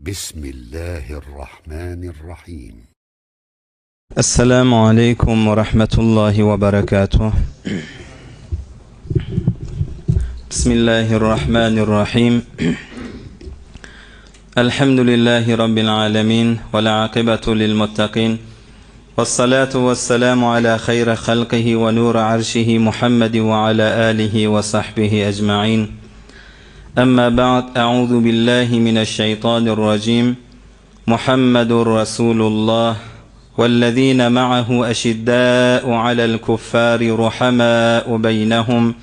Bismillahirrahmanirrahim. Esselamu aleýkum we rahmetullahi we berekatuh. Bismillahirrahmanirrahim. Elhamdülillahi rabbil alamin we'l akibatu lil muttaqin. Wessalatu wesselamu ala hayri halqihi we nur arşihi Muhammed we ala alihi we sahbihi ecmaîn. Emma ba'd, Euzu billahi mineşşeytanirracim. Muhammedun Rasulullah wellezine ma'ahu eşiddâ'u alel kuffâri ruhamâ'u beynehum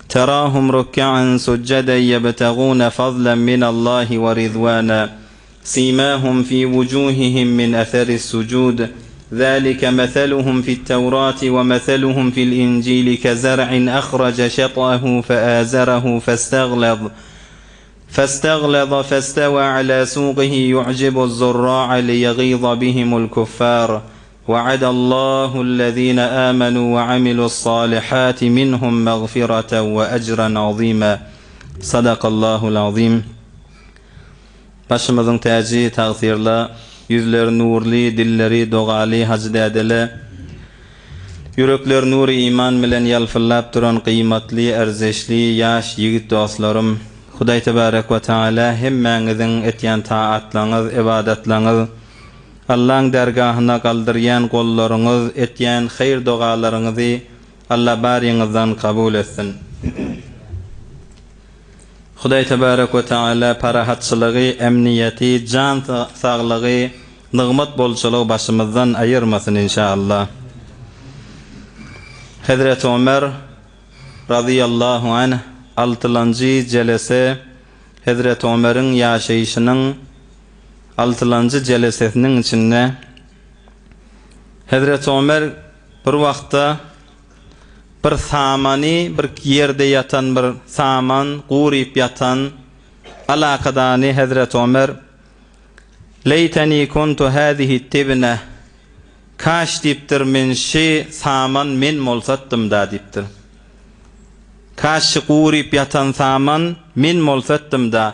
terâhum ruk'an succeden yebtegûne fadlen minallahi ve rizvâna simâhum fî vucûhihim min eseris sucûd zâlike meseluhum fi't-Tevrâti ve meseluhum fi'l-İncîli kezer'in ehrace şet'ehu feâzerehu festaglaza فاستغلظ فاستوى على سوقه يعجب الزراع ليغيظ بهم الكفار وعد الله الذين آمنوا وعملوا الصالحات منهم مغفرة وأجرا عظيما صدق الله العظيم Başymyzyň täji tagsyýrla, ýüzleri nurly, dilleri dogaly hajy dädele, ýürekleri nury iman bilen ýalpyldap duran gyýmatly, erzeşli ýaş ýigit dostlarym, Hudaý tebarek we taala hemmäňiziň etýän taatlaňyz, ybadatlaňyz, Allaň dergahyna galdyrýan gollaryňyz, etýän haýyr-dogalaryňyzy Alla baryňyzdan kabul etsin. Hudaý tebarek we taala parahatçylygy, emniýeti, jan saglygy, nygmat bolçulygy başymyzdan aýyrmasyn inşaallah. Hezreti Ömer razyýallahu anh altylanjy jelese Hezreti Ömeriň ýaşaýşynyň altylanjy jelesesiniň içinde Hezreti Ömer bir wagtda bir samany bir ýerde ýatan bir saman guryp ýatan alakadany Hezreti Ömer Leýteni kuntu hazihi tibne Kaş diýipdir men şi saman men bolsatdym-da diýipdir. Kaş şi guryp ýatan saman men bolsatdym-da.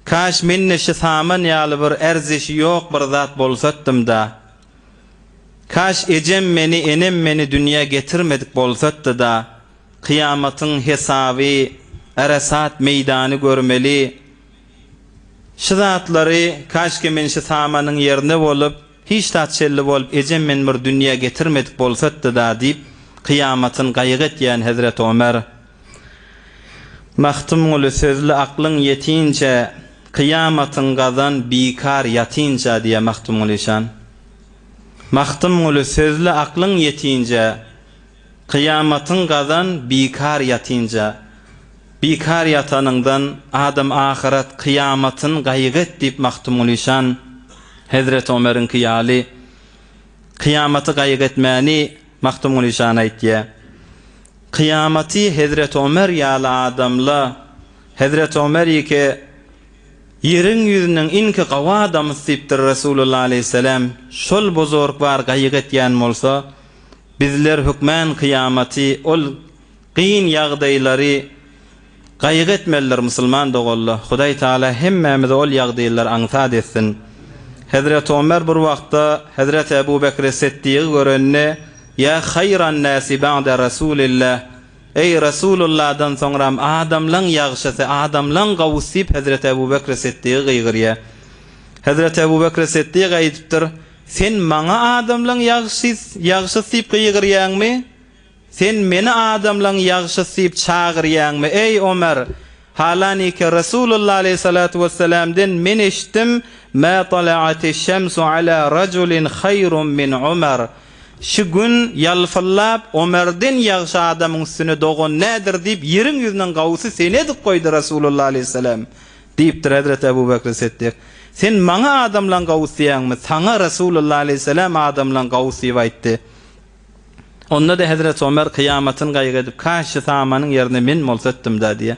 Kaş mende şi saman ýaly bir erzişi ýok bir zat bolsatdym-da. Kaş ejem meni, enem meni dünýä getirmedik bolsatdy-da, kyýamatyň hesaby, Arasat meýdany görmeli. Şy zatlary, kaşki men şy samanyň ýerinde bolup, hiç zat şelli bolup ejem meni bir dünýä getirmedik bolsatdy-da diýip, kyýamatyn gaýgy etýän Hezreti Ömer. Magtymguly sözli aklyň ýetinçä, Kyýamatyň gazan bikar ýatynça diýýär Magtymguly şan. Magtymguly sözli aklyň ýetinçä, Kyýamatyň gazan bikar ýatynça. Bikar ýatanyňdan adam ahyret kyýamatyn gaýgy et diýip Magtymguly şan Hezreti Omeriňki ýaly kyýamaty gaýgy etmäni Magtymguly şan aýtýar. Kyýamaty Hezreti Omer ýaly adamla, Hezreti Omer ýeke ýeriň ýüzüniň iňki gawy adamysy diýipdir Resulullah aleýhissalam, şol bozork bar gaýgy etýän bolsa, bizler hökmän kyýamaty ol gyn ýagdaýlary Gaýgy etmelidir musulman doganlar, Hudaý Taala hemmämize ol ýagdaýlary aňsat etsin. Hezreti Omer bir wagtda Hezreti Ebu Bekri Setdigi görende, Ýa haýran nasi ba'de Rasulillah, Eý, Resulullahdan soňram adamlaň ýagşysy, adamlaň gawusy diýip Hezreti Ebu Bekri Setdigi gygyrýar. Hezreti Ebu Bekri Setdik aýdypdyr, Sen maňa adamlaň ýagşysy diýip gygyrýaňmy? Sen meni adamlaň ýagşysy diýip çagyrýaňmy, eý, Omer? Halaniki Resulullah aleýhissalatu wessalamden men eşitdim, Mä tala'atiş-şemsu ala rajulin haýrun min Omer. Şu gün ýalpyldap, Omerden ýagşy adamyň üstüne dogan nädir diýip, ýeriň ýüzüniň gawusy seni edip goýdy Resulullah aleýhissalam, diýipdir Hezreti Ebu Bekri Seddik. Sen maňa adamlaň gawusy diýýäňmi? Saňa Resulullah aleýhissalam adamlaň gawusy diýip aýtdy. Onda-da hezreti Omer kyýamatyn gaýgy edip, Kaş şu samanyň ýerine men bolsatdym-da diýýär.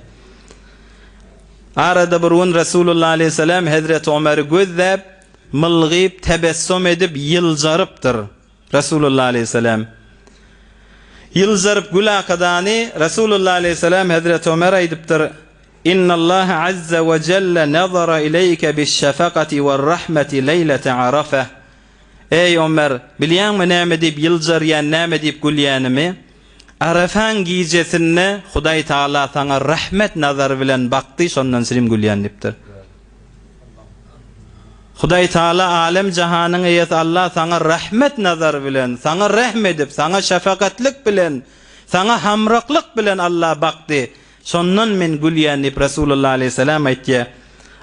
Arada bir gün Resulullah aleýhissalam hezreti Omeri gözläp, mylgyp, tebessum edip, ýyljarypdyr. Resulullah aleýhissalam ýyljaryp gül akadany Resulullah aleýhissalam hezreti Omere aýdypdyr. Innallaha azza we jelle nazara ileýke biş-şefakati wer-rahmeti leýlete Arafeh. Eý, Omer, bilýäňmi näme diýip ýyljarýan, näme diýip gülýänimi? Arafäň gijesinde Hudaý Tagala saňa rahmet nazary bilen bakdy, şondan çirim gülýän diýipdir. Hudaý Tagala alem-jahanyň eýesi Allah saňa rahmet nazary bilen, saňa rehm edip, saňa şefakatlyk bilen, saňa hamraklyk bilen Allah bakdy. Şondan men gülýän diýip Resulullah aleýhissalam aýtýar.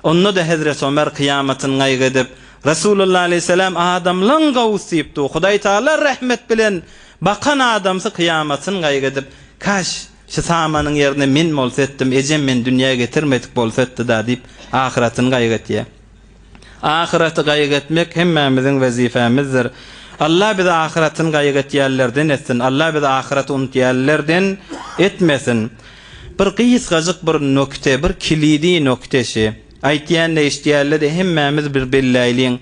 Onda-da Hezreti Omer kyýamatyny gaýgy edip, Resulullah aleýhissalam adamlaň gawusy diýipdi. Hudaý Tagala rehmet bilen bakan adamsy kyýamatyny gaýgy edip, Kaş, şu samanyň ýerine men bolsa etdim, ejem meni dünýä getirmedik bolsa etdi-da diýip, ahyratyny gaýgy etýär. Ahyraty gaýgy etmek hemmämiziň wezipemizdir. Allah bizi ahyratyny gaýgy etýänlerden etsin. Allah bizi ahyraty unutýanlerden etmesin. Bir gysgajyk bir nokte, bir kilidi nokte şi. Aýtýan-da eşitýänle-de hemmämiz bir belläýliň.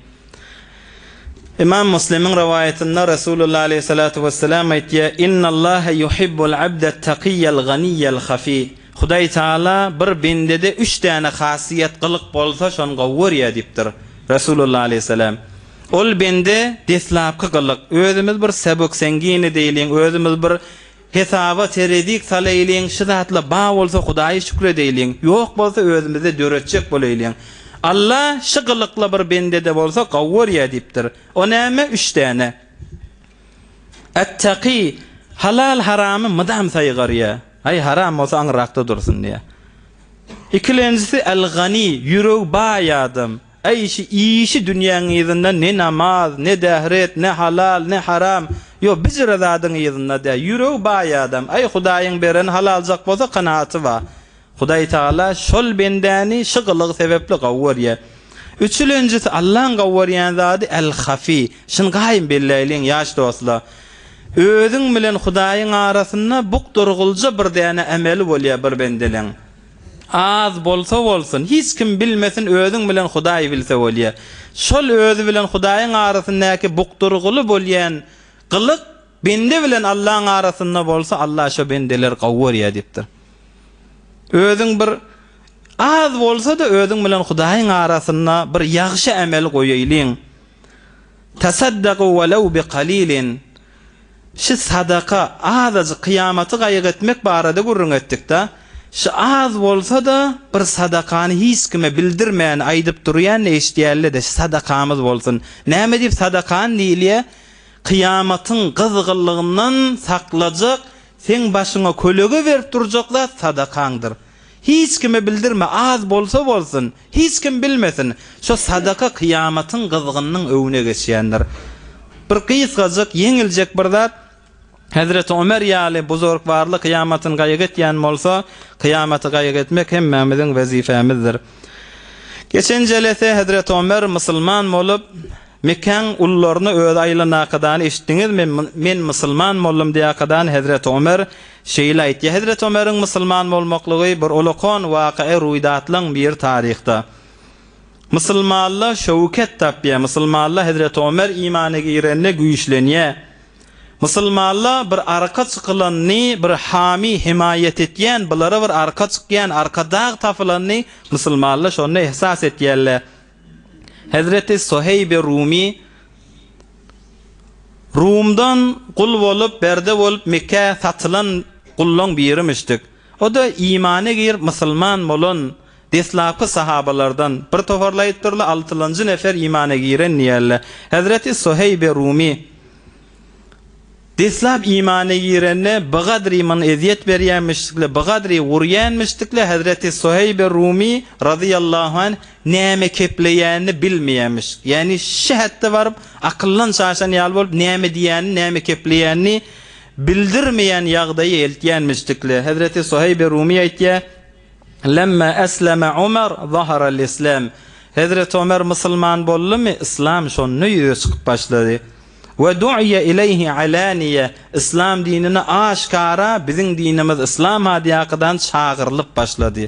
Imam Muslimiň rowaýatynda Resulullah aleýhissalatu wessalam aýtýar, Innallaha yuhibbul abda takiyyal ganiyyal hafi. Hudaý Taala bir bendede üç däne hasiýet gylyk bolsa şony gowy görýär diýipdir. Resulullah aleýhissalam. Ol bende deslapky gylyk, özümiz bir sebuk-sengini diýeliň, özümiz bir Hesaba terezik salaýlyň, şu zatla ba bolsa Hudaýa şükür edeýliň, ýok bolsa özümizde döretjek bolaýlyň. Alla şu gylykla bir bendede bolsa gowy görýär diýipdir. O näme? Üç däne. At-taky, halal-haramy mydam saýgarýar. Aý haram bolsa aňyrakda dursun diýýär. Ikilenjisi al-gani, ýüregi baý adam. Äý şi işi dünýäň yzynda ne namaz, ne dähret, ne halal, ne haram, ýok bijire zadyň yzynda dä. Ýüregi baý adam. Äý Hudaýyň bereni halaljak bolsa kanaty bar. Hudaý Tagala şol bendäni şy gylygy sebäpli gowy görýär. Üçülenjisi Allaň gowy görýän zady El-Hafi. Şuny gaýym belläýliň ýaş dostlar. Özüň bilen Hudaýyň arasynda bukdurgulja bir däne emeli bolýar bir bendeleň. Az bolsa bolsun, hiç kim bilmesin özüň bilen Hudaý bilse bolýa. Şol özi bilen Hudaýyň arasyndaky bukdurgyly bolýan gylyk bende bilen Allaň arasynda bolsa Allah şo bendeleri gowy görýä diýipdir. Özüň bir az bolsa-da özüň bilen Hudaýyň arasynda bir ýagşy emel goýaýlyň. Tasaddaku welew bi kalilin. Şi sadaka, azajyk kyýamaty gaýgy etmek barada gürrüň etdik-da. Şi az bolsa-da, bir sadakany hiç kime bildirmän aýdyp durýan-da eşidýärler-de, şi sadakamyz bolsun. Näme diýip sadakany diýilýär? Kyýamatyň gyzgynlygyndan saklajak, seň başyňa kölege berip durjak zat sadakaňdyr. Hiç kime bildirme, az bolsa bolsun, hiç kim bilmesin, şo sadaka kyýamatyň gyzgynynyň öwüne geçýändir. Bir gysgajyk, ýeňiljek bir zat, Hezreti Ömer ýaly buzurgwarly kyýamatyny gaýgy etýän bolsa, kyýamaty gaýgy etmek hemmämiziň wezipemizdir. Geçen jelese Hezreti Ömer musulman bolup, Mekgäň ulularyna özi aýlanakadany eşitdiňizmi, men musulman boldum diýakadan Hezreti Ömer şeýle aýtýar, Hezreti Ömeriň musulman bolmaklygy bir ulakan waka-y ruýdatlaň biri taryhda. Musulmanlar şöwket tapýar, musulmanlar Hezreti Ömer imana girende güýçlenýär. Musulmanlar bir arka çykylanyny, bir hamy, hemaýat etýän, bulara bir arka çykýan, arkadag tapylanyny musulmanlar şonda ehsas etýärler. Hezreti Suheýbi Rumy Rumdan gul bolup, berde bolup Mekgä satylan gullaň birimişdik. O-da imana girip musulman bolan deslapky sahabalardan bir toparly aýypdyrlar, altylanjy nefer imana giren diýerler. Hezreti Suheýbi Rumy Deslap imana girende bigadry myn ezýet berýänmişdikle, bigadry urýanmişdikle Hezreti Suheýbe Rumy razyýallahu anh näme kepleýänini bilmeýänmiş. Ýagny şi hetde baryp akyldan çaşan ýaly bolup näme diýýänini, näme kepleýänini bildirmeýän ýagdaýa eltýänmişdikle. Hezreti Suheýbe Rumy aýtýar, Lemma esleme Omar zaharal islam. Hezreti Omer musulman boldumy, yslam şonda ýüze çykyp başlady. We du'iýe ileýhi alaniýe, Yslam dinine aşkara biziň dinimiz yslam hadiýakydan çagyrylyp başlady.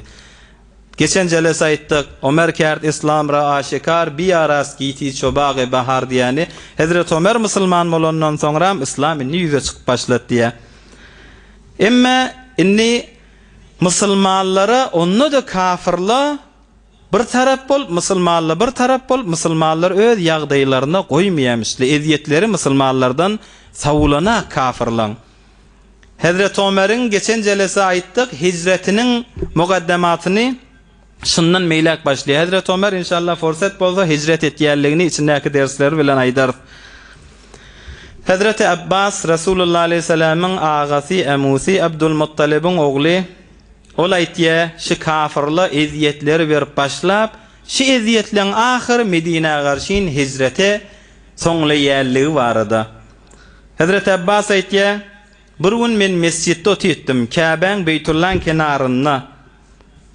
Geçen jelese aýtdyk, Omer kärd islam ra aşikar, biýarast giti ço bagy bahar diýýäni, Hezreti Omer musulman bolandan soňram yslam indi ýüze çykyp başlady diýýär. Emme indi. Musulmanlara onda-da kafyrla bir tarap bolup, musulmanla bir tarap bolup, musulmanlar öz ýagdaýlaryna goýmaýamyşly, ezýetleri musulmanlardan sowulanak kafyrlaň. Hezreti Omeriň geçen jelese aýtdyk, hijretiniň mugaddematyny şundan meýläk başlaýar. Hezreti Omer inşallah fursat bolsa hijret etýänligini içindäki dersleri bilen aýdarys. Hezreti Abbas Resulullah aleýhissalamyň agasy Emusy Abdulmuttalybyň ogly. Ol aýtýa, şi kafyrla ezýetleri berip başlap, şi ezýetleň ahyry Medinä garşyn hijrete soňlaýanlygy barada. Hezreti Abbas aýtýa, Bir gün men mesjitde otytdym, Käbäň Beýtullaň kenarynda.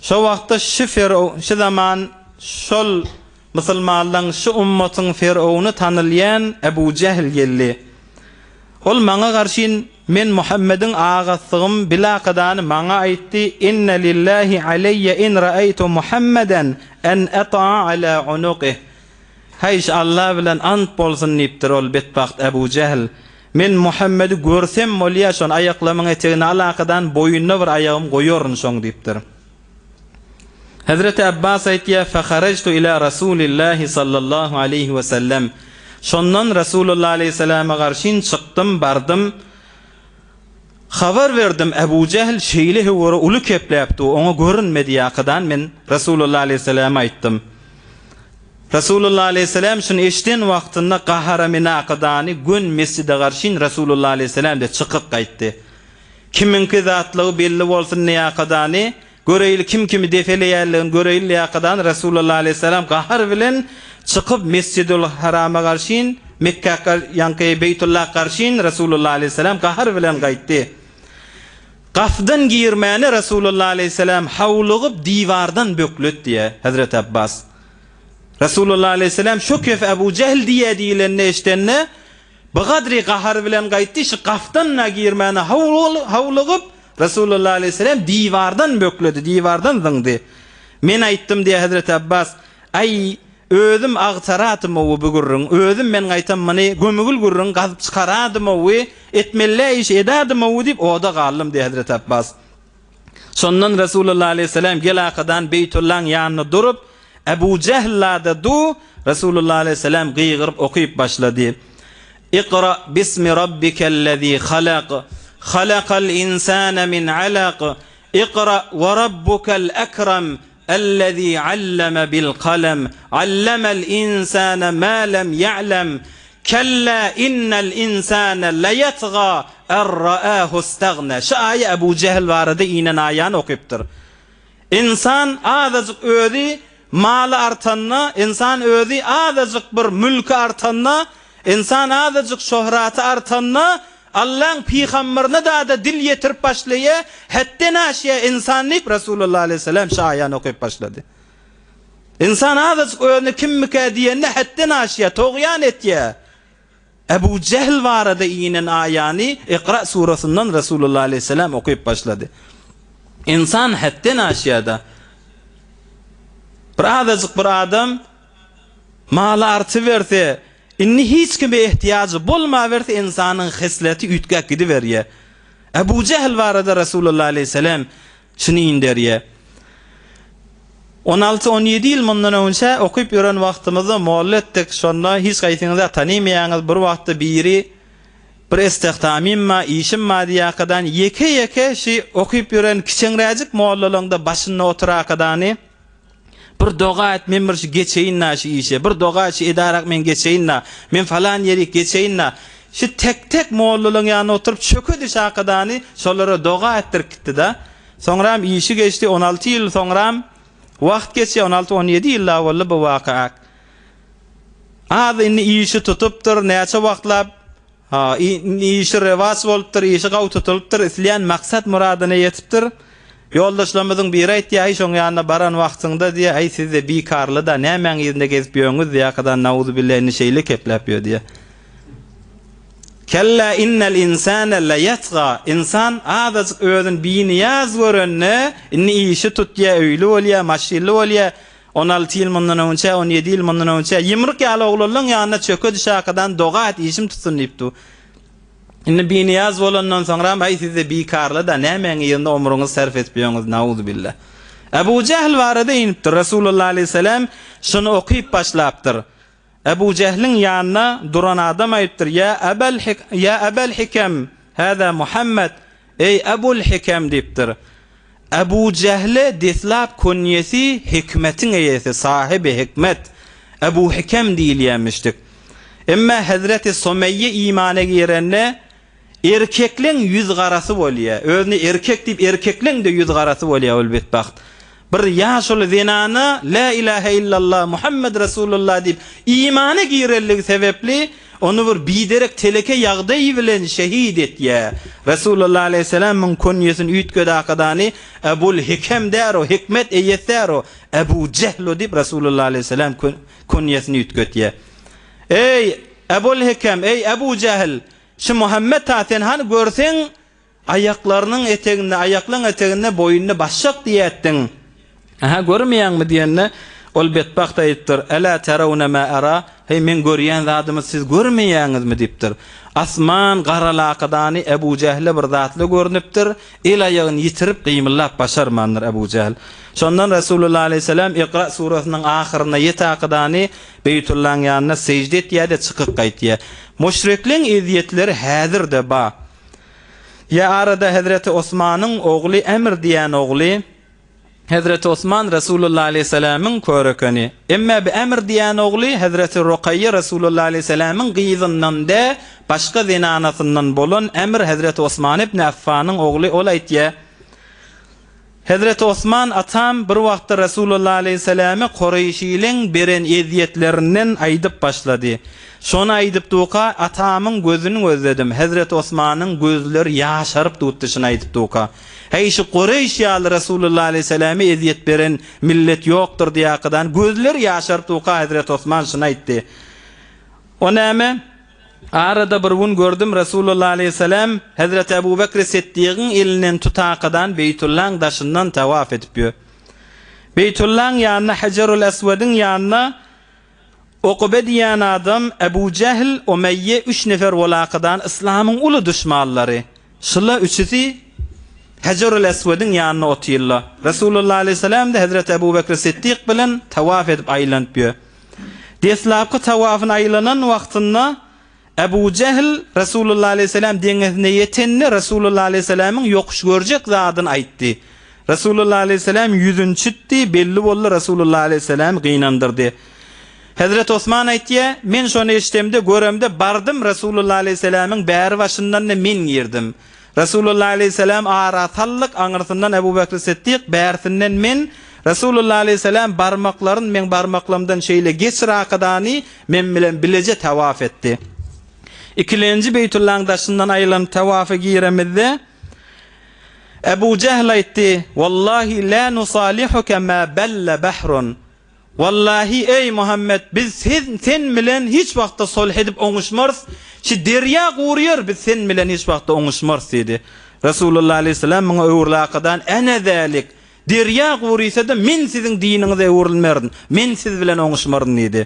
Şo wagtda şi Fer'ow, şi zaman şol musulmanlaň şi ummatyň Fer'owny tanylýan Ebu Jähl geldi. Ol maňa garşyn, Men Muhammediň agasygym bilakadany maňa aýtdy, Inne lillahi aleýýe in ra'eýtu Muhammeden en ata'a ala unuqih. Häý, Alla bilen ant bolsun diýipdir ol betbagt Ebu Jähl. Men Muhammedi görsem bolýa şony aýaklamyň etegine alakadan boýnuna bir aýagym goýaryn şoň diýipdir. Hezreti Abbas aýtýar, Feharejtu ila Rasulillahi sallallahu aleýhi we sellem. Şondan Resulullah aleýhissalama garşyn çykdym, bardym. Habar berdim, Ebu Jähl şeýle höwere uly kepläpdi, oňa görünmedi ýakadan men Resulullah aleýhissalama aýtdym. Resulullah aleýhissalam şuny eşiden wagtynda gahara minakydany gön mesjide garşyn Resulullah aleýhissalam de çykyp gaýtdy. Kimiňki zatlygy belli bolsun niýakadany, göreýli kim kimi depeleýänligini göreýli niýakadany Resulullah aleýhissalam gahar bilen çykyp Mesjidül Harama garşyn Mekgä ýaňky Beýtullah garşyn Resulullah aleýhissalam gahar bilen gaýtdy. Gapdan girmäne Resulullah aleýhissalam howlugyp diwardan böklet diýýär Hezreti Abbas. Resulullah aleýhissalam şo kef Ebu Jähl diýýär diýlenini eşidende bigadry gahar bilen gaýtdy, şu gapdan-da girmäne howlugyp Resulullah aleýhissalam diwardan bökledi, diwardan zyňdy. Men aýtdym diýýär Hezreti Abbas, Aý, Özüm agtaradym-ow bu gürrüň, özüm men gaýtam muny gömügül gürrüň gazyp çykaradym-ow, etmeli-ä işi edädim-ow diýip oda galdym diýýär Hezreti Apbas. Şondan Resulullah aleýhissalam gel-akadan Beýtullaň ýanynda durup, Ebu Jähl-lada du, Resulullah aleýhissalam gygyryp okyp başlady. Ikra bismi rabbikellezî halak, halakal insane min alak, ikra we rabbukel ekrem, Ellezî alleme bil kalem, allemel insane mâ lem ya'lem, Kella innel insane leyetgâ en ra'âhu istagnâ. Şu aýa Ebu Jehl barada inen aýany okypdyr. Ynsan azajyk özi maly artanda, ynsan özi azajyk bir mülki artanda, ynsan azajyk şöhraty artanda, Allaň pygamberine dada dil ýetirip başlaýa, hetden aşýa ynsan diýip Resulullah aleýhissalam şu aýany okyp başlady. Ynsan azajyk özüni kimmikä diýende hetden aşýa, togýan etýä. Ebu Jehl barada inen aýany Ikra surasyndan Resulullah aleýhissalam okyp başlady. Ynsan hetden aşýada. Bir azajyk bir adam maly artyberse, Indi hiç kime ehtiýajy bolmaberse ynsanyň hesleti üýtgäp gidiberýär. Ebu Jähl barada Resulullah aleýhissalam şuny inderýär. On alty, on ýedi ýyl mundan öňçä okyp ýören wagtymyzda molla etdik. Şonda hiç haýsyňyz-a tanymaýaňyz, bir wagtda biri bir estehtamym bar, işim bar diýýärkadan ýeke-ýeke şi okyp ýören kiçeňräjik mollalaň-da başynda oturakadany, Bir doga et men bir şu geçeýin-da şu işe, bir doga et şu edarak men geçeýin-da, men falan ýerik geçeýin-da. Şu tek-tek mollalaň ýanynda oturyp çöke diş akadany şolara doga etdirip gitdi-da. Soňram işi geçdi, 16 ýyl soňram wagt geçýär, 16-17 ýyl-da boldy bu waka. Az indi işi tutupdyr, näçe wagtlap Ha, indi işi rewaç bolupdyr, işi gawy tutulypdyr, isleýän maksat-myradyna ýetipdir. Ýoldaşlarymyzyň biri aýtýar, Äý, şoň ýanyna baran wagtyňda diýýär, äý, siz-de bikarly-da, nämäň yzynda gezip ýörüňiz diýýär, akadan nauzubilla indi şeýle kepläp ýör diýýär. Kellä innel insane leýetga, ynsan azajyk özüni binyýaz görende, indi işi tutýar, öýli bolýar, maşynly bolýar, 16 ýyl mundan öňçä, 17 ýyl mundan öňçä ýumruk ýaly oglanlaň ýanyna çöke düşakadan doga et, işim tutsun diýip dur. Indi binyýaz bolandan soňram aý sizde bikarla-da nämäň yzynda omruňyzy sarf edip ýöňiz nauzubilla. Ebu Jähl barada inipdir. Resulullah aleýhissalam şuny okyp başlapdyr. Ebu Jähliň ýanynda duran adam aýypdyr, Ýa Ebel Ýa Ebel Hikem, hâzâ Muhammed, Eý Ebul Hikem diýipdir. Ebu Jähle deslap künýesi hikmetiň eýesi, sahibi hikmet, Ebu Hikem diýilýämişdik. Emma hezreti Sumeýýe imana girende, erkekleň ýüz garasy bolýa. Özüne erkek diýip erkekleň-de ýüz garasy bolýa ol betbagt. Bir ýaşuly zenana Lä ilähe illallah, Muhammed Resulullah diýip imana girenligi sebäpli ony bir biderek teleke ýagdaý bilen şehit etýä. Resulullah aleýhissalam muň künýesini üýtgedi akadany Ebul Hikem däro, hikmet eýesi däro, Ebu Jehlo diýip Resulullah aleýhissalam künýesini üýtgetýä. Eý, Ebul Hikem, eý Ebu Jehl, şu Muhammet-ha sen hany görseň Aýaklarynyň eteginde, aýaklaň eteginde boýnuny basjak diýätdiň. Ähä, görmeýäňmi diýende, ol betbagt aýdypdyr, Älä terewne mä era, heý, meň görýän zadymy siz görmeýäňizmi diýipdir. Asman garalakadany Ebu Jähle bir zatly görnüpdir, el-aýagyny ýitirip, gymyldap başarmandyr Ebu Jähl. Şondan Resulullah aleýhissalam Ikra surasynyň ahyryna ýetakadany Beýtullaň ýanynda sežde etýär-de çykyp gaýtýar. Müşrikleň ezýetleri häzir-de bar. Ýa arada hezreti Osmanyň ogly Emr diýen ogly, hezreti Osman Resulullah aleýhissalamyň körekeni. Emme bi Emr diýen ogly hezreti Rukaýýa Resulullah aleýhissalamyň gyzyndan dä, başga zenanasyndan bolan Emr hezreti Osman ibn Affanyň ogly ol aýtýa, Hezreti Osman atam bir wagtda Resulullah aleýhissalame Kureýşileň beren ezýetlerinden aýdyp başlady. Şony aýdyp duka atamyň gözüni gözledim. Hezreti Osmanyň gözleri ýaşaryp dutdy şuny aýdyp duka. Heý şu Kureýş ýaly Resulullah aleýhissalame ezýet beren millet ýokdur diýakadan gözleri ýaşaryp duka Hezreti Osman şuny aýtdy. O näme? Arada bir gün gördüm, Resulullah aleýhissalam Hezreti Ebu Bekri Setdigiň elinden tutakadan Beýtullaň daşyndan tawaf edip ýör. Beýtullaň ýanynda Hajerul Eswediň ýanynda Ukbe diýen adam, Ebu Jähl, Umeýýe üç nefer bolakadan yslamyň uly duşmanlary. Şula üçüsi Hajerul Eswediň ýanynda otyrlar. Resulullah aleýhissalam-da Hezreti Ebu Bekri Setdik bilen tawaf edip aýlanyp ýör. Deslapky tawafyny aýlanan wagtynda Ebu Jähl Resulullah aleýhissalam deňesine ýetende Resulullah aleýhissalamyň ýokuş görjek zadyny aýtdy. Resulullah aleýhissalam ýüzüni çytdy, belli boldy Resulullah aleýhissalamy gynandyrdy. Hezreti Osman aýtýar, Men şony eşidemde, göremde bardym Resulullah aleýhissalamyň bäri başyndan-da men girdim. Resulullah aleýhissalam ara saldyk, aňyrsyndan Ebu Bekri Siddik, bärsinden men, Resulullah aleýhissalam barmaklaryn meň barmaklamdan şeýle geçir akadany men bilen bileje tawaf etdi. Ikilenji Beýtullaň daşyndan aýlanyp tawafa giremizde, Ebu Jähl aýtdy, Wallahi la nusalihuke ma belle bahrun. Wallahi, eý, Muhammet, biz sen, sen bilen hiç wagtda sulh edip oňuşmarys, şi derýa guryar, biz sen bilen hiç wagtda oňuşmarys diýdi. Resulullah aleýhissalam muňa öwrülakadan, Ene zälik, derýa gurysa-da, men siziň diniňize öwrülmerin, men siz bilen oňuşmaryn diýdi.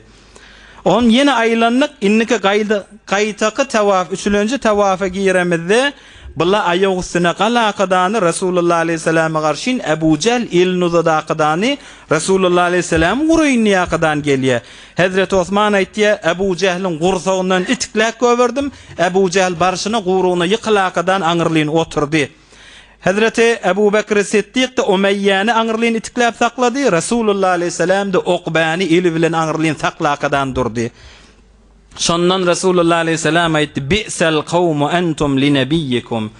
On ýene aýlandyk, indiki gaýda, gaýtaky tawaf, üçülenji tawafa giremizde, Bula aýak üstüne galakadany Resulullah aleýhissalama garşyn Ebu Jähl elini uzadakadany Resulullah aleýhissalam guraýyn diýakadan gelýär. Hezreti Osman aýtýar, Ebu Jähliň gursagyndan itikläp goýberdim, Ebu Jähl barşyna gurugyna ýykylakadan aňyrlyn oturdy. Hezreti Ebu Bekri Siddik-de Umeýýäni aňyrlyn itikläp saklady, Resulullah aleýhissalam-da Ukbäni eli bilen aňyrlyn saklakadan durdy. Şondan Resulullah aleýhissalam aýtdy, Bi'sel kawmu entum li nebiyyikum.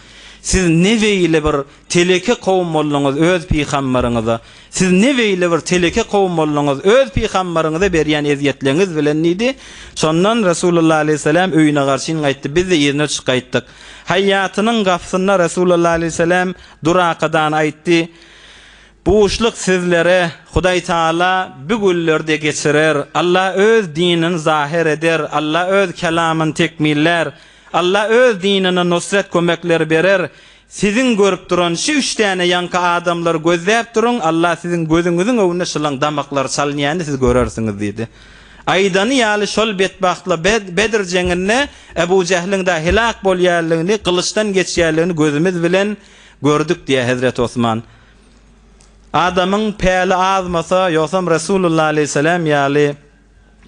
Siz ne beýle bir teleke kowum bolduňyz öz pygambaryňyza. Siz ne beýle bir teleke kowum bolduňyz öz pygambaryňyza berýän ezýetleňiz bilen diýdi. Şondan Resulullah aleýhissalam öýüne garşyn gaýtdy. Biz-de yzyna düşüp gaýtdyk. Haýýatynyň gapysynda Resulullah aleýhissalam durakadan aýtdy, Buşluk sizlere, Hudaý Taala bu günleri-de geçirer, Alla Öz dinini zahyr eder, Alla Öz kelamyny tekmillär, Alla Öz dinine nusret kömekleri berer, siziň görüp duran şu üç däne ýaňky adamlary gözläp duruň, Alla siziň gözüňiziň öňünde şylaň damaklary çalynýany siz görersiňiz diýdi. Aýdany ýaly şol betbagtla Bedr jeňinde Ebu Jähliň da helak bolýanlygyny, gylyçdan geçýänligini gözümiz bilen gördük diýýär hezreti Osman. Adamyň päli azmasa, ýogsam Resulullah aleýhissalam ýaly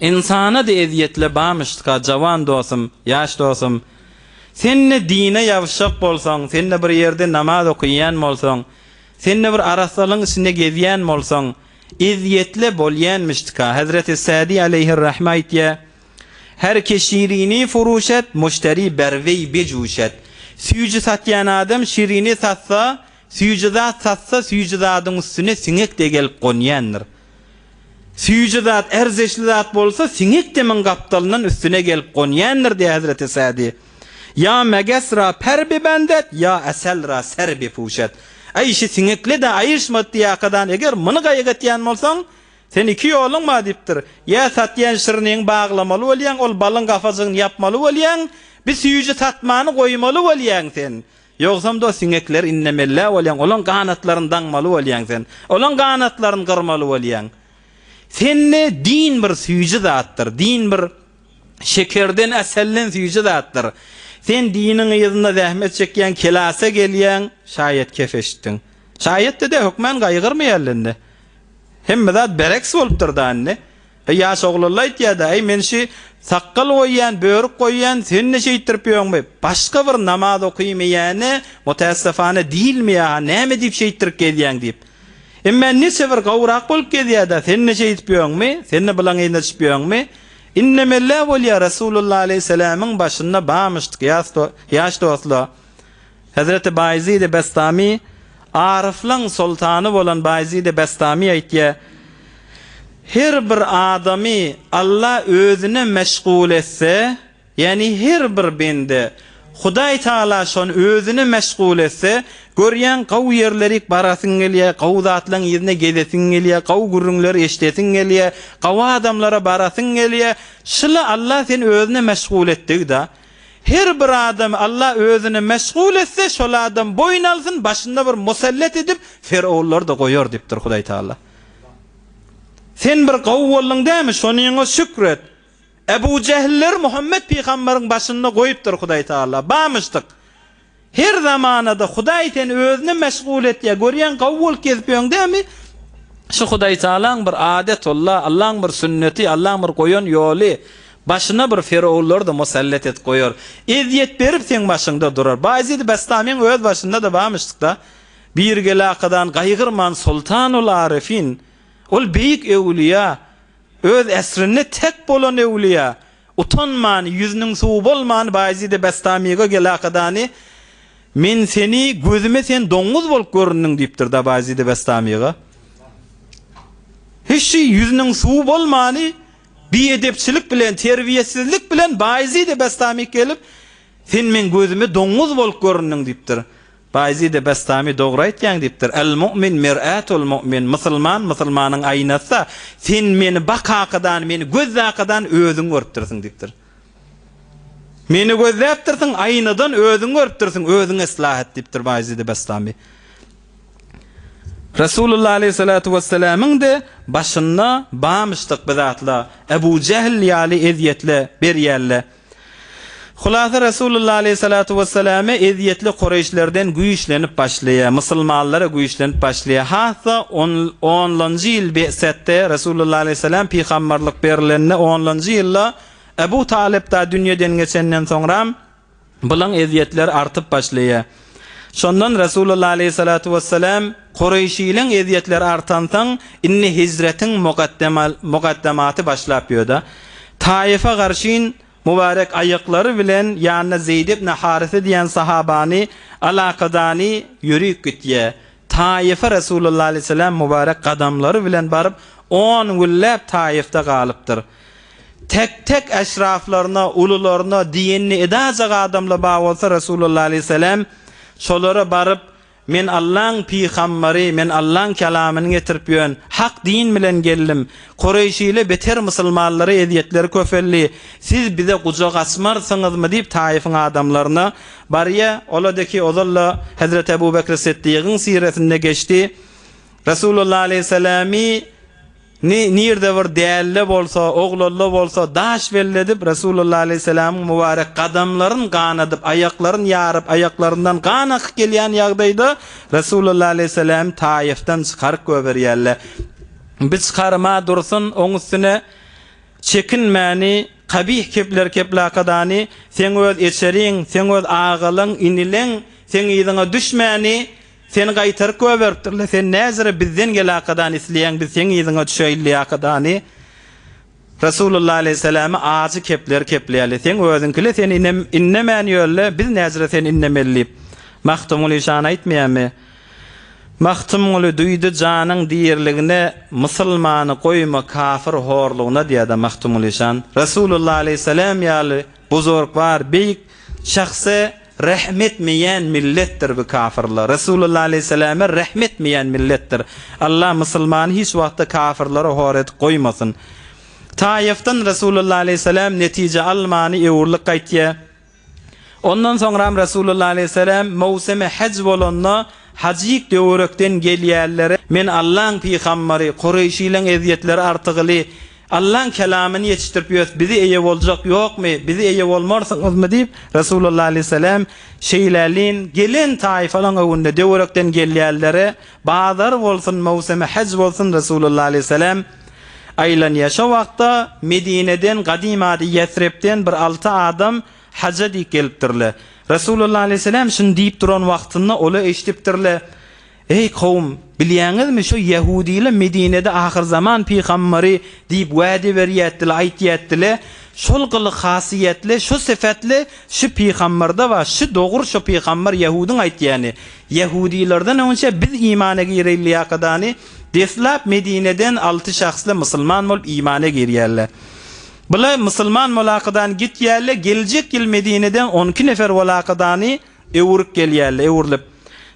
ynsana-da ezýetle bamyşdyka, jawan dosum, ýaş dosum. Sen-de dine ýabyşjak bolsaň, sen-de bir ýerde namaz okaýan bolsaň, sen-de bir arassalygyň içinde gezýän bolsaň, ezýetle bolýanmyşdyka. Hezreti Sädi aleýhirrahme aýtýar, Her ki şirini furuşet, muşteri berweý bejuşet. Süýji satýan adam şirini satsa, Süýji zat satsa, süýji zadyň üstüne siňek-de gelip gonýandyr. Süýji zat ärzeşli zat bolsa, siňek-de muň gapdalyndan üstüne gelip gonýandyr diýýär hezreti Sädi. Ýa meges ra per bibendet, ýa esel ra ser bipuşet. Äý, şi siňekle-de aýyşmady diýýär-kadan, eger muny gaýgy etýän bolsaň, sen iki ýoluň bar diýipdir. Ýa satýan şiriniňi baglamaly bolýaň, ol balyň gafajygyny ýapmaly bolýaň, bi süýji satmany goýmaly bolýaň sen. Ýogsam-da siňekleri inlemeli-ä bolýaň, olaň ganatlaryny daňmaly bolýaň sen. Olaň ganatlaryny gyrmaly bolýaň. Sende din bir süýji zatdyr, din bir şekerden, äselden süýji zatdyr. Sen diniň yzynda zähmet çekýäň, kelasa gelýäň, şaýat kef eşitdiň. Şaýatda-da hökmän gaýgyrmaýarlar indi. Hemme zat bereks bolupdyr-da indi. Heý, ýaş oglanlar aýtýar-da, Äý, men şi sakgal goýýan, börük goýýan, sen-de şeýtdirip ýöňmi? Başga bir namaz okymaýana, mutässefane diýilmeýär-ha, näme diýip şeýtdirip gezýäň diýip. Emmä niçe bir gowrak bolup gezýär-dä, sen-de şeýdip ýöňmi? Sen-de bulaň yzyna düşüp ýöňmi? Innemellä bolýar, Resulullah aleýhissalamyň başynda bamyşdyk, ýaş dostlar. Hezreti Baýezidi Bestami, aryflaň soltany bolan Baýezidi Bestami aýtýar, Her bir adamy Alla özüne meşgul etse, ýagny her bir bende Hudaý Tagala şony özüne meşgul etse, görýäň gowy ýerlerik barasyň gelýär, gowy zatlaň yzyna gezesiň gelýär, gowy gürrüňleri eşidesiň gelýär, gowy adamlara barasyň gelýär, şyla Alla seni özüne meşgul etdigi-da. Her bir adamy Allah özüne meşgul etse, şol adam boýun alsyn, başynda bir musallet edip, ferowunlary-da goýar diýipdir Hudaý Tagala. Sen bir gowy bolduň dämi, şonyňa şükür et. Ebu Jähilleri Muhammet pygambaryň başynda goýupdyr Hudaý Tagala. Bamyşdyk. Her zamanada Hudaý seni özüne meşgul etýär. Görýäň gawy bolup gezip ýöň dämi? Şu Hudaý Tagalaň bir adetulla, Allaň bir sünneti, Allaň bir goýan ýoly. Başyna bir ferowunlary-da musallet edip goýar. Ezýet berip seň başyňda durar. Baýezidi Bestamyň öz başynda-da barmyşdyk-da. Bir gelakadan gaýgyrman Soltanul Arifin, ol beýik öwlüýä, öz äsrinde tek bolan öwlüýä, Utanman, ýüzüniň suwy bolman Baýezide Bestamyga gelakadany, Men seni gözüme sen doňňuz bolup göründiň diýipdir-da Baýezide Bestamyga. Hiç ýüzüniň suwy bolmany biedepçilik bilen, terbiýesizlik bilen Baýezide Bestamyk gelip, Sen meň gözüme doňňuz bolup göründiň diýipdir. Baýezide Bestami dogry aýtýaň diýipdir. El mu'min mir'atul mu'min, musulman musulmanyň aýnasy-da, sen meni bakakadan, meni gözdakadan özüň görüpdirsiň diýipdir. Meni gözläpdirsiň, aýnadan özüň görüpdirsiň, özüň yslah et diýipdir Baýezide Bestami. Resulullah aleýhissalatu wessalamyň-de başynda bamyşdyk bi zatla, Ebu Jähl ýaly ezýetle berýärle. Hulasa Resulullah aleýhissalatu wessalame ezýetli kureýşlerden güýçlenip başlaýar, musulmanlara güýçlenip başlaýar. Has-da on onlanjy ýyl be'setde Resulullah aleýhissalam pygamberlik berilende onlanjy ýylda Ebu Talyp da dünýeden geçenden soňram bulaň ezýetleri artyp başlaýar. Şondan Resulullah aleýhissalatu wessalam kureýşileň ezýetleri artansoň indi hijretiň mugaddematy başlap ýörde. Taýyfa garşyn mübarek aýaklary bilen ýanyna Zeýd ibn Harise diýen sahabany alakadany ýörüp gitýär. Taýyfa Resulullah aleýhissalam mübarek gadamlary bilen baryp on günläp Taýyfda galypdyr. Tek-tek eşraflaryna, ulularyna diýenini edajak adamlar bar bolsa Resulullah aleýhissalam şolara baryp Men Allaň pygambary, men Allaň kelamyny getirip ýön, hak din bilen geldim. Kureýşile beter musulmanlara ezýetleri köpeldi. Siz bize gujak açmarsyňyzmy diýip Taýyfyň adamlaryna barýa, ola-deki ozal-da Hezreti Ebu Bekri Siddigyň siresinde geçdi. Resulullah aleýhissalamy. Ni, nirde bir dälle bolsa, oglalla bolsa, daş belledip, Resulullah aleýhissalamyň mübarek gadamlaryn ganadyp, aýaklaryn ýaryp, aýaklaryndan gan akyp gelýän ýagdaýda Resulullah aleýhissalamy Taýyfdan çykaryp goýberýärler. Bi çykarma dursun, oň üstüne çekinmäni, kabih kepler keplakadany, seň öz eçeriň, seň öz agalyň, inileň seň yzyňa düşmäni, Seni gaýtaryp goýberipdirler, sen näzire bizden gelakadany isleýäň, biz seň yzyňa düşeýliakadany. Resulullah aleýhissalama ajy kepler kepleýärler. Seň özüňkile seni inem innemän ýörle, biz näzire seni innemeli diýip. Magtymguly şan aýtmaýarmy? Magtymguly duýdy janyň diriligine, musulmany goýma kafir horlugyna diýýär-de Magtymguly şan. Resulullah aleýhissalam ýaly buzurgwar, beýik şahsa Rehm etmeýän milletdir bu kafyrlar. Resulullah aleýhissalama rehm etmeýän milletdir. Allah musulmany hiç wagtda kafyrlara hor edip goýmasyn. Taýyfdan Resulullah aleýhissalam netije almany öwrülip gaýtýar. Ondan soňram Resulullah aleýhissalam möwsümi haj bolanda hajyk döwerekden gelýänlere men Allaň pygambary, kureýşileň ezýetleri artygyly, Allaň kelamyny ýetişdirip ýös, bizi eýe boljak ýokmy, bizi eýe bolmarsyňyzmy diýip, Resulullah aleýhissalam şeýlälin gelen taýfalaň öňünde döwerekden gelýänlere bazar bolsun, möwsümi haj bolsun Resulullah aleýhissalam aýlanýar. Şo wagtda Medineden, gadym ady Ýesribden bir alty adam haja diýip gelipdirler. Resulullah aleýhissalam şuny diýip duran wagtynda ola eşidipdirler. Eý, kowum! Bilýäňizmi, şo ýehudylar Medinede ahyrzaman pygambary diýip wäde berýätdile, aýtýätdile, şol gylyk-hasiýetli, şo sypatly şu pygambarda bar, şu dogry şo pygambar ýehudyň aýtýany. Ýehudylardan öňçä biz imana gireýliýakadany, deslap Medineden alty şahsly musulman bolup imana girýärler. Bula musulman bolakadan gitýärler, geljek ýyl Medineden onki nefer bolakadany Öwrüp gelýärler, öwrülip.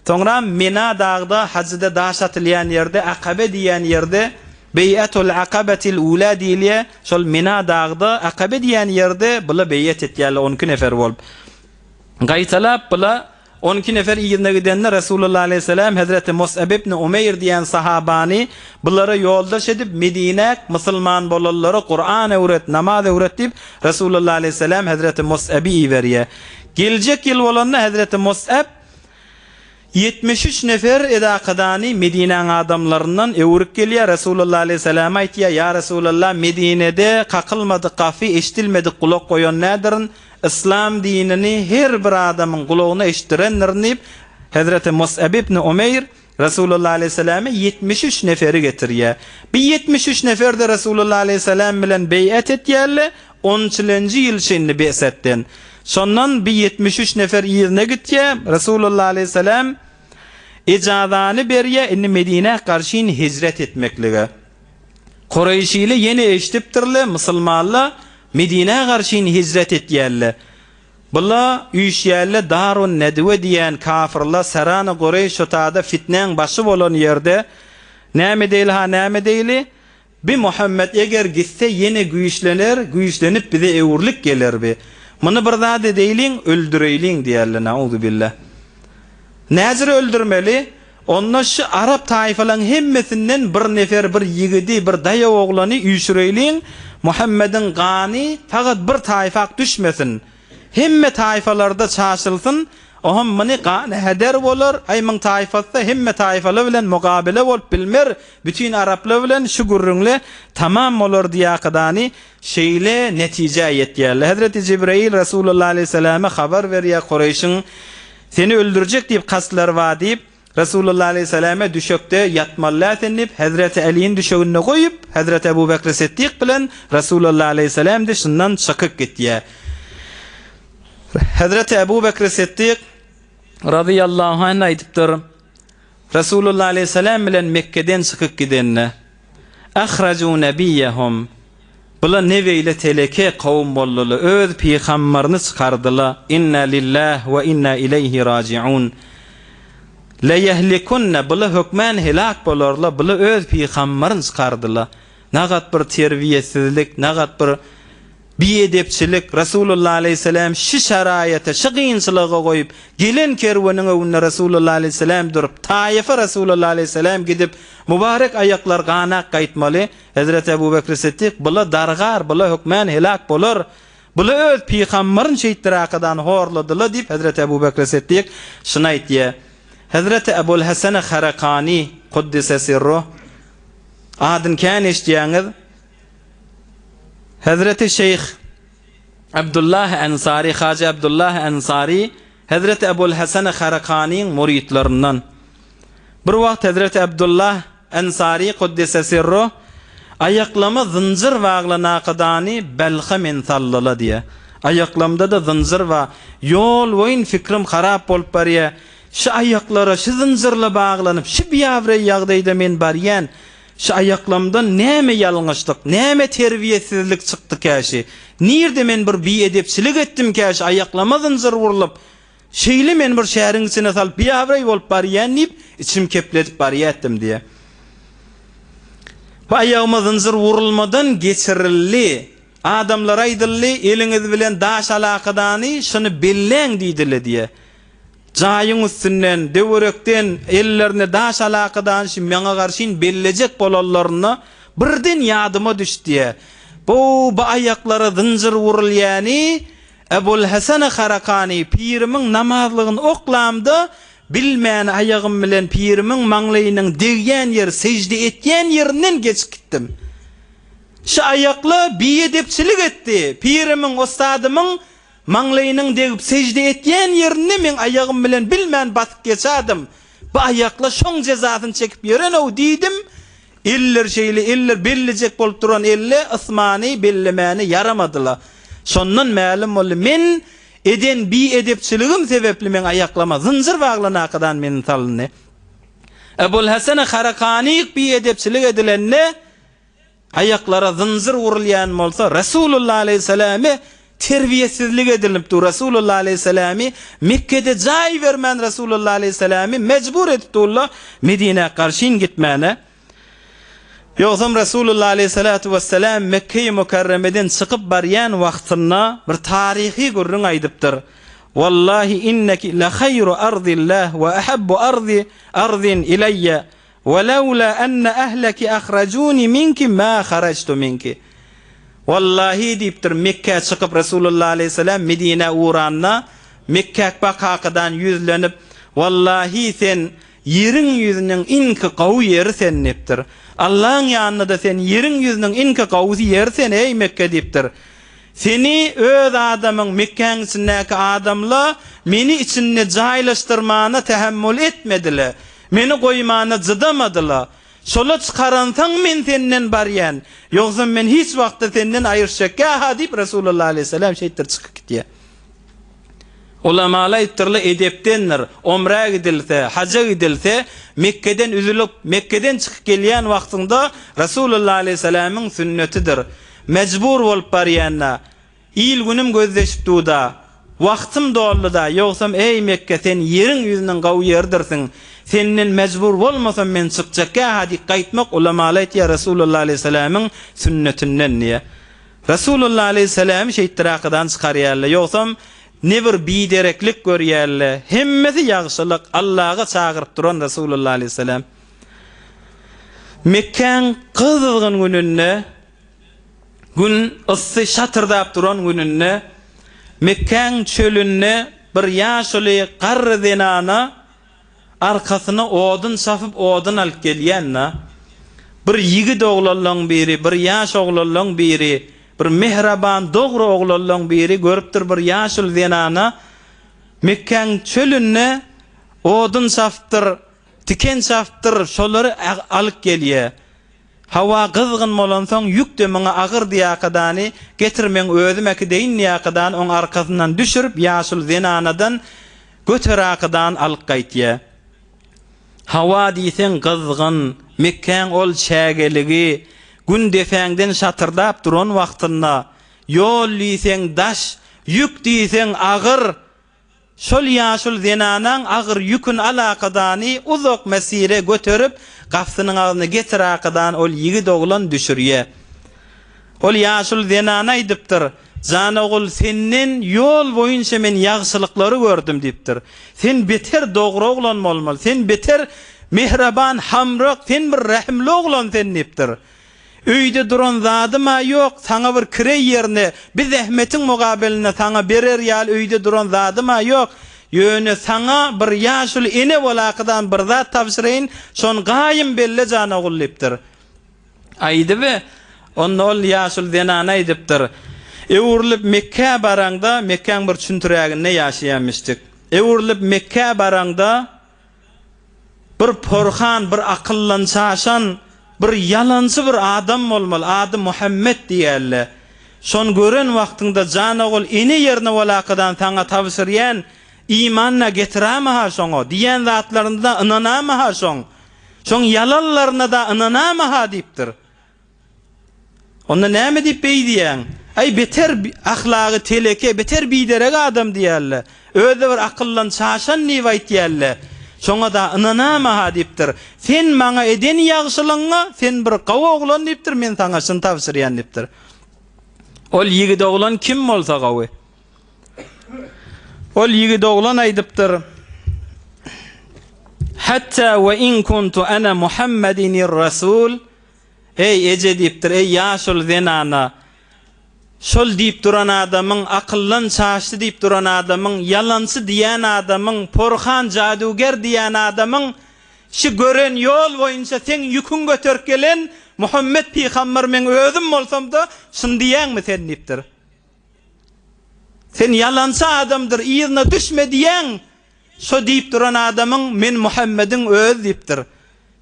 Soňra Mena dagda, hajyda daş atylýan ýerde, Akabe diýýän ýerde, Beý'atul Akabetil Ula diýilýär, şol Mena dagda, Akabe diýýän ýerde bula beý'at etýärler onki nefer bolup. Gaýtalap bula onki nefer yzyna gidende Resulullah aleýhissalam hezreti Mus'ab ibn Umeýr diýen sahabany bulara ýoldaş edip Medinäk musulman bolanlara Kuran öwret, namaz öwret diýip Resulullah aleýhissalam hezreti Mus'aby iberýär. Geljek ýyl bolanda hezreti Mus'ab 73 nefer edakadany Medinäň adamlaryndan öwrüp gelýär, Resulullah aleýhissalama aýtýar, Ýa Resulallah, Medinede kakylmadyk gapy, eşidilmedik gulak goýan nädirin, yslam dinini her bir adamyň gulagyna eşitdirendirin diýip, hezreti Mus'ab ibn Umeýr Resulullah aleýhissalama 73 neferi getirýär. Bi 73 nefer-de Resulullah aleýhissalam bilen beý'at etýärler, onçilenji ýyl çenli be'setden. Şondan bi 73 nefer yzyna gitýär, Resulullah aleýhissalam ejazany berýär, indi Medinä garşyn hijret etmeklige. Kureýşili ýene eşidipdirler, musulmanlar Medinä garşyn hijret etýärler. Bula üýşýärler Darun Nedwe diýen kafyrlar Sarany Gureýş şotada fitnäň başy bolan ýerde näme edeýli ha näme edeýli bi Muhammet eger gitse ýene güýçlener güýçlenip bize öwrülik geler bi muny bir zat edeýliň öldüreýliň diýerler nauzubilla näzir öldürmeli Onda şu arap taýfalaň hemmesinden bir nefer bir ýigidi, bir daýaw oglany üýşüreýliň, Muhammediň gany fakat bir taýfak düşmesin. Hemme taýfalarda çaşylsyn, oham muny gany heder bolar, aý muň taýfasy hemme taýfalar bilen mugabele bolup bilmer, bütin araplar bilen şu gürrüňle tamam bolar diýakadany şeýle netijä ýetýärler. Hezreti Jibreýil Resulullah aleýhissalama habar berýär Kureýşiň Seni öldürjek diýip kastlary bar diýip, Resulullah aleýhissalame düşekde ýatmaly däl sen diýip, Hezreti Älini düşeginde goýup, Hezreti Ebu Bekri Siddik bilen Resulullah aleýhissalam-de şundan çykyp gitýär. Hezreti Ebu Bekri Siddik razyýallahu anh aýdypdyr, Resulullah aleýhissalam bilen Mekgeden çykyp gidende, Ahraju nebiýehum, Bula ne beýle teleke kowum boldular, öz pygambaryny çykardylar, Inna lillah we inna ileýhi rajiun. Leýehlikunne, bula hökmän helak bolarlar, bula öz pygambaryny çykardylar. Nagat bir terbiýesizlik, nagat bir. Biedepçilik, Resulullah aleýhissalam şi şaraýata, şi kynçylyga goýup, gelen kerweniň öňünde Resulullah aleýhissalam durup, Taýyfa Resulullah aleýhissalam gidip, mübarek aýaklar ganak gaýtmaly, Hezreti Ebu Bekri Siddik, Bula dargar, bula hökmän helak bolar, bula öz pygambaryny şeýtdirakadan horladyla diýip, Hezreti Ebu Bekri Siddik şuny aýtýar. Hezreti Ebul Heseni Harakany, Kuddise sirruh, adyny kän eşidýäňiz, Hezreti Şeýh Abdullah Ensary, Hajy Abdullah Ensary, Hezreti Ebul Heseni Harakanyň müritlerinden. Bir wagt Hezreti Abdullah Ensary Kuddise sirruh, Aýaklama zynjyr baglan akydany Belha men sallyla diýýär. Aýaklamda-da zynjyr bar. Ýol boýun fikrim harap bolup barýar. Şu aýaklara şu zynjyrla baglanyp, şu biabraý ýagdaýda men barýan. Şu aýaklamdan näme ýalňyşlyk, näme terbiýesizlik çykdy käşi? Nirde men bir biedepçilik etdim käşi aýaklama zynjyr urlup, şeýle meni bir şäheriň içine salyp biabraý bolup barýan diýip, içim kepledip barýatdym diýýär. Bu aýagyma zynjyr urulmadan geçirildi. Adamlara aýdyldy, eliňiz bilen daş alakadany şuny belläň diýdile diýýär. Jaýyň üstünden, döwerekden ellerine daş alakadan maňa garşyn bellejek bolanlarynda birden ýadyma düşdi. Bu bu aýaklara zynjyr urulýany Ebul-Heseni Harakany pirimiň namazlygyny oklamda bilmän aýagym bilen pirimiň maňlaýynyň degýän ýeri sežde etýän ýerinden geçip gitdim. Şu aýakla biedepçilik etdi. Pirimiň, ussadymyň Maňlaýynyň degip sežde etýän ýerinde meň aýagym bilen bilmän basyp geçädim. Bu aýakla şoň jezasyny çekip ýören-ow diýdim. Eller şeýle eller bellejek bolup duran elle ysmany bellemäne ýaramadyla. Şondan mälim boldy men eden biedepçiligim sebepli meň aýaklama zynjyr baglanakadan meni salyndy. Ebul-Hesene Harakanyk biedepçilik edilende Aýaklara zynjyr urulýan bolsa, Resulullah aleýhissalame terbiýesizlik edilip dur. Resulullah aleýhissalamy Mekgede jaý bermän Resulullah aleýhissalamy mejbur edip durlar Medinä garşyn gitmäne. Ýogsam Resulullah aleýhissalatu wessalam Mekge-i Mükerremeden çykyp barýan wagtynda bir taryhy gürrüň aýdypdyr. Wallahi inneki le haýru ardillah we ahabbu ardi ardin ileýe Welaula enne ehleki ahrajuni minki ma harajtu minki. Wallahi diýipdir, Mekgä çykyp Resulullah aleýhissalam Medinä ugranda, Mekgäk bakakadan ýüzlenip, Wallahi sen ýeriň ýüzüniň iňki gowy ýeri sen diýipdir. Allaň ýanynda-da sen ýeriň ýüzüniň iňki gowusy ýeri sen eý Mekge diýipdir. Seni öz adamyň Mekgäň içindäki adamla meni içinde jaýlaşdyrmana tähemmül etmedile. Meni goýmana jydamadyla. Şola çykaransaň men senden barýan. Ýogsam men hiç wagtda senden aýryşjakgä-ha diýip Resulullah aleýhissalam şeýtdir çykyp gitýär. Ulamalar aýtdyrlar edepdendir, omrä gidilse, haja gidilse, Mekgeden üzülip, Mekgeden çykyp gelýän wagtyňda Resulullah aleýhissalamyň sünnetidir. Mejbur bolup barýanda, Il-günüm gözleşip dur-da. Wagtym doldy-da, ýogsam, eý, Mekge, sen ýeriň ýüzüniň gowy ýeridirsiň. Senden mejbur bolmasam, men çykjakgä-ha diýip gaýtmak ulamalar aýtýar, Resulullah aleýhissalamyň sünnetinden diýýär. Resulullah aleýhissalamy şeýtdirakadan çykarýarlar. Ýogsam, ne bir bidereklik görýärler. Hemmesi ýagşylyk, Allaga çagyryp duran Resulullah aleýhissalam. Mekgäň gyzgyn gününde Gün yssy şatyrdap duran gününde Mekgäň çölünde bir ýaşuly garry zenana arkasyna odun çapyp odun alyp gelýände, bir ýigit oglanlaň biri, bir ýaş oglanlaň biri, bir mähraban dogry oglanlaň biri görüpdir bir ýaşuly zenana Mekgäň çölünde odun çapypdyr, tiken çapypdyr, şolary alyp gelýä. Hawa gyzgyn bolansoň ýük-de muňa agyr diýakadany, getir meň özüm äkideýin diýakadany oň arkasyndan düşürip ýaşuly zenanadan göterakadany alyp gaýtýa. Hawa diýseň gyzgyn, Mekgäň ol çägeligi, gün depäňden şatyrdap duran wagtynda, ýol diýseň daş, ýük diýseň agyr, Şol ýaşuly zenanaň agyr ýüküni alakadany uzak mesire göterip, gapysynyň agzyna getirakadany ol ýigit oglan düşürýä. Ol ýaşuly zenana aýdypdyr, Jan ogul, senden ýol boýunça men ýagşylyklary gördüm diýipdir. Sen beter dogry oglan bolmaly, sen beter mähriban, hamrak, sen bir rähimli oglan sen diýipdir. Öýde duran zadym-a ýok, saňa bir kireý ýerine, bi zähmetiň mugabelinde saňa berer ýaly öýde duran zadym-a ýok. Ýöne saňa bir ýaşuly ene bolakydan bir zat tabşyraýyn, şony gaýym belle jan ogul diýipdir. Aýdyby, onda ol ýaşuly zenana aýdypdyr, Öwrülip Mekgä baraňda, Mekgäň bir çüntüräginde ýaşaýanmyşdyk. Öwrülip Mekgä baraňda, Bir porhan, bir akyldan çaşan, bir ýalançy bir adam bolmaly, ady Muhammet diýerler. Şony gören wagtyňda jan ogul, ene ýerine bolakadan saňa tabşyrýan, iman-da getirama-ha şoňa, diýen zatlaryna-da ynanama-ha şoň. Şoň ýalanlaryna-da ynanama-ha diýipdir. Onda näme diýip beý diýýäň? Aý, beter ahlagy teleke, beter biderek adam diýýärler. Özi bir akyldan çaşan diýip aýtýarlar. Şoňa-da ynanama-ha diýipdir. Sen maňa eden ýagşylygyňa sen bir gowy oglan diýipdir, men saňa şuny tabşyrýan diýipdir. Ol ýigit oglan kim bolsa gowy. Ol ýigit oglan aýdypdyr, Hatta we in kuntu ana Muhammedinir rasul Eý, eje diýipdir, eý, ýaşuly zenana, şol diýip duran adamyň, akyldan çaşdy diýip duran adamyň, ýalançy diýen adamyň, porhan, jadüger diýen adamyň, şi gören ýol boýunça seň ýüküň göterip gelen Muhammet pygamber meň özüm bolsam-da, şuny diýýäňmi sen diýipdir. Sen ýalançy adamdyr, yzyna düşme diýýäň, şo diýip duran adamyň men Muhammediň özi diýipdir.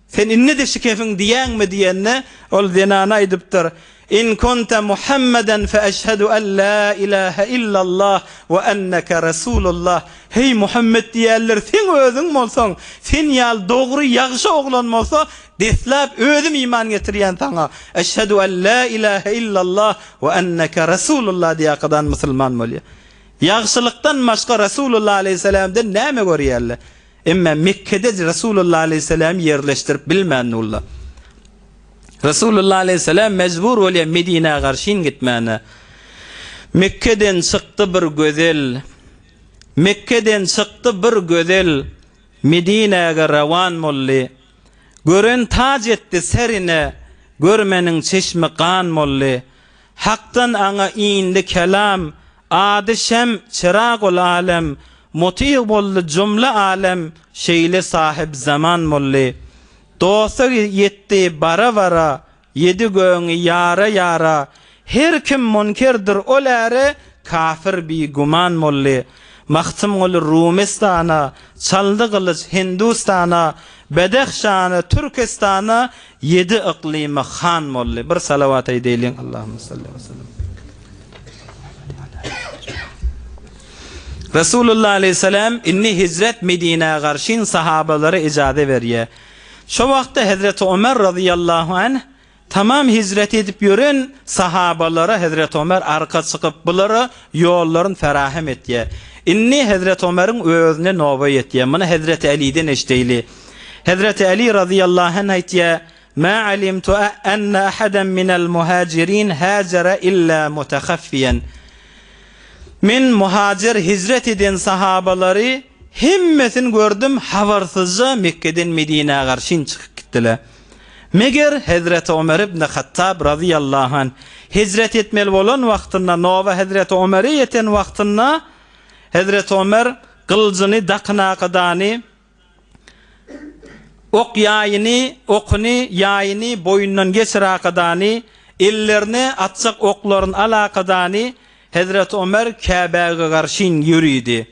Sen indi-de şikefiň diýýäňmi diýende, ol zenana aýdypdyr, In kunte Muhammeden fe eşhedü en la ilahe illallah we enneke Resulullah. Heý, Muhammet diýýärler, seň özüň bolsaň, sen ýaly dogry, ýagşy oglan bolsa, deslap özüm iman getirýän saňa. Eşhedü en la ilahe illallah we enneke Resulullah diýýärkadan musulman bolýar. Ýagşylykdan başga Resulullah aleýhissalamdan näme görýärler? Emma Mekgede Resulullah aleýhissalamy ýerleşdirip bilmändirler. Resulullah aleýhissalam mejbur bolýar Medinä garşyn gitmäne. Mekgeden çykdy bir gözel, Mekgeden çykdy bir gözel, Medinäge rawan boldy. Gören taç etdi serine, Görmeniň çeşmi gan boldy. Hakdan aňa indi kelam, Ady şem, çyragul alem, Mutyg boldy jumla alem, Şeýle sahyp zaman boldy. Dosta ýetdi bara-bara, Ýedi göňi ýara-ýara, Her kim munkerdir ol äre, Kafir bigüman boldy. Magtymguly Rumystana, Çaldy gylyç Hindustana, Bedehşana, Türkistana, Ýedi yklyma han boldy. Bir salawat aýdaýlyň. Allahumma salli we sellem. Resulullah aleyhisselam indi hijret Medinä garşyn sahabalara ijaze berýär. Şo wagtda Hezreti Ömer razyýallahu anh Tamam hijret edip ýören sahabalara Hezreti Omer arka çykyp, bulara ýollaryny ferahem etýär. Indi Hezreti Omeriň özüne noba ýetýär. Muny Hezreti Äliden eşdeýli. Hezreti Äli razyýallahu anh aýtýar, Mä alimtu enne ahadan minel muhajirin hajara illa mutahaffiýen. Men muhajir hijret eden sahabalary hemmesini gördüm, habarsyzja Mekgeden Medinä garşyn çykyp gitdiler. Meger Hezreti Omer ibn Hattab razyýallahu anh hijret etmeli bolan wagtynda, noba Hezreti Omere ýeten wagtynda, Hezreti Omer gylyjyny dakynakadany, ok ýaýyny, okuny, ýaýyny boýundan geçirakadany, ellerine atjak oklaryny alakadany, Hezreti Omer Käbäge garşyn ýöridi.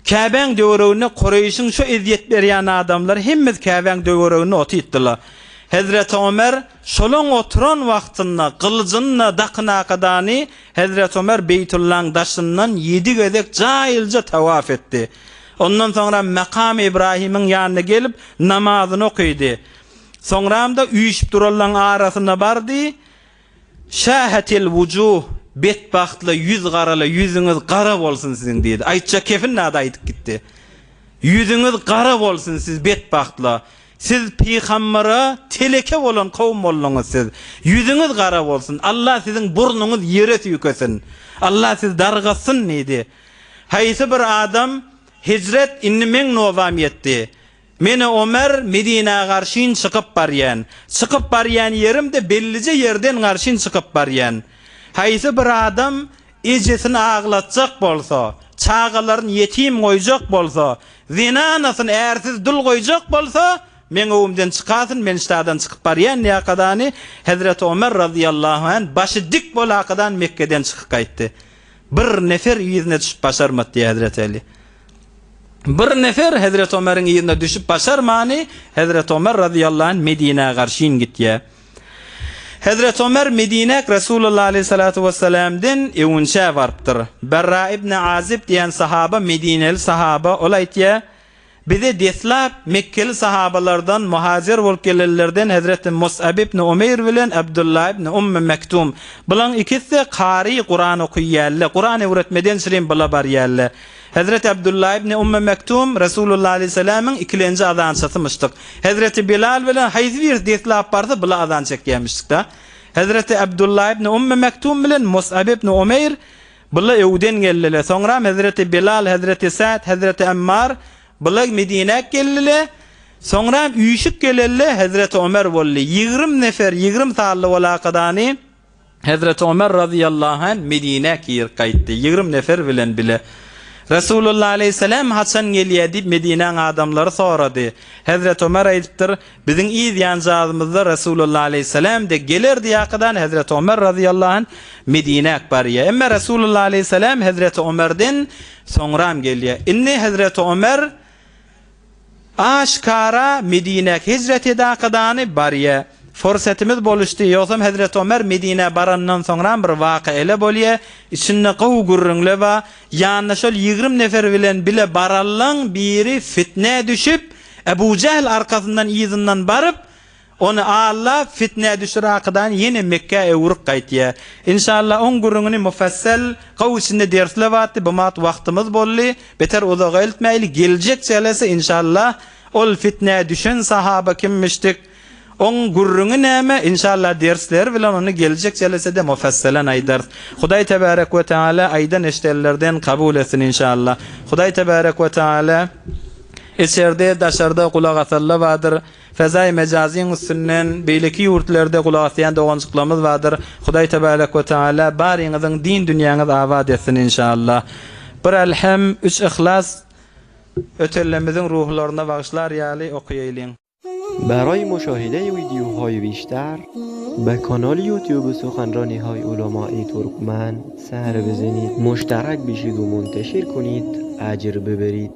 Käbäň döwereginde Kureýşiň şo ezýet berýän adamlary hemmesi Käbäň döwereginde otypdylar. Hezreti Omer şolaň oturan wagtynda gylyjyny-da dakynakadany Hezreti Omer Beýtullaň daşyndan ýedi gezek jaýylja tawaf etdi. Ondan soňra Makam Ibrahimiň ýanyna gelip namazyny okydy. Soňram-da üýşüp duranlaň arasyna bardy. Şähetil wujuh, betbagtla ýüz garala ýüzüňiz gara bolsun siziň diýdi. Aýtjak kefin nada aýdyp gitdi. Ýüzüňiz gara bolsun siz betbagtla. Siz pygambara teleke bolan kowum bolduňyz siz. Ýüzüňiz gara bolsun. Allah siziň burnuňyz ýere süýkesin. Allah sizi dargatsyn diýdi. Haýsy bir adam, Hijret indi meň nobam ýetdi. Meni Omer Medinä garşyn çykyp barýan. Çykyp barýan ýerim-de bellije ýerden garşyn çykyp barýan. Haýsy bir adam ejesini aglatjak bolsa, çagalaryny ýetim goýjak bolsa, zenanasyny ärsiz dul goýjak bolsa, meň öwümden çykasyn, men ştadan çykyp barýan diýakadany Hezreti Omer razyýallahu anh başy dik bolakadan Mekgeden çykyp gaýtdy. Bir nefer yzyna düşüp başarmady diýýär Hezreti Eli. Bir nefer Hezreti Omeriň yzyna düşüp başarmany Hezreti Omer razyýallahu anh Medinä garşyn gitýär. Hezreti Omer Medinäk Resulullah aleyhissalatu vesselamden öwünçä barypdyr. Berra ibn Azib diýen sahaba Medineli sahaba ol aýtýar, Bize deslap Mekgeli sahabalardan muhajir bolup gelenlerden hezreti Mus'ab ibn Umeýr bilen Abdullah ibn Ummy Mektum. Bulaň ikisi-de kary Kuran okyýärler. Kuran öwretmeden çirim bula barýarlar. Hezreti Abdullah ibn Ummy Mektum Resulullah aleýhissalamyň ikilenji azançysymyşdyk. Hezreti Bilal bilen haýsy birisi deslap barsa bula azan çekýärmişdik-da. Hezreti Abdullah ibn Ummy Mektum bilen Mus'ab ibn Umeýr Bula öwden geldile. Soňram hezreti Bilal, hezreti Sa'd, hezreti Ammar bula Medinä geldile. Soňram üýşüp gelelle hezreti Omer boldy. Ýigrim nefer, ýigrim sally bolakadany hezreti Omer razyýallahu anh Medinä girip gaýtdy. Ýigrim nefer bilen bile. Resulullah aleýhissalam haçan gelýär diýip Medinäň adamlary sorady. Hezreti Omer aýdypdyr, Biziň yz ýanjazymyzda Resulullah aleýhissalam de geler diýakadan Hezreti Omer razyýallahu anh Medinäk barýar. Emme Resulullah aleýhissalam Hezreti Omerden soňram gelýär. Indi Hezreti Omer aşkara Medinäk hijret edakadany barýar. Fursatymyz boluşdy. Ýogsam Hezreti Omer Medinä barandan soňram bir waka ele bolýar. Içinde gowy gürrüňle bar. Ýanyna şol 20 nefer bilen bile barallaň biri fitnä düşüp, Ebu Jähl arkasyndan yzyndan baryp, ony aldap, fitnä düşür akydan ýene Mekgä öwrüp gaýtýar. Inşallah oň gürrüňini mufassal, gowy içinde dersle batdy, bu mat wagtymyz boldy, beter uzaga eltmäýli, geljek jelese inşallah ol fitnä düşen sahaba kimmişdik, Oň gürrüňi näme? Inşallah dersleri bilen ony geljek jelesede mufassalan aýdarys. Hudaý tebarek we taala aýdan eşdenlerden kabul etsin inşallah. Hudaý tebarek we taala içerde daşarda gulak asanlar bardyr. Fezaý mejazyň üstünden beýleki ýurtlarda gulak asýan doganjyklarymyz bardyr. Hudaý tebarek we taala baryňyzyň din dünýäňiz abat etsin inşallah. Bir Elhem, üç Yhlas ötenlerimiziň ruhlaryna bagyşlar ýaly okaýaýlyň. برای مشاهده ویدیوهای بیشتر به کانال یوتیوب سخنرانی های علمای ترکمن سر بزنید مشترک بشید و منتشر کنید اجر ببرید.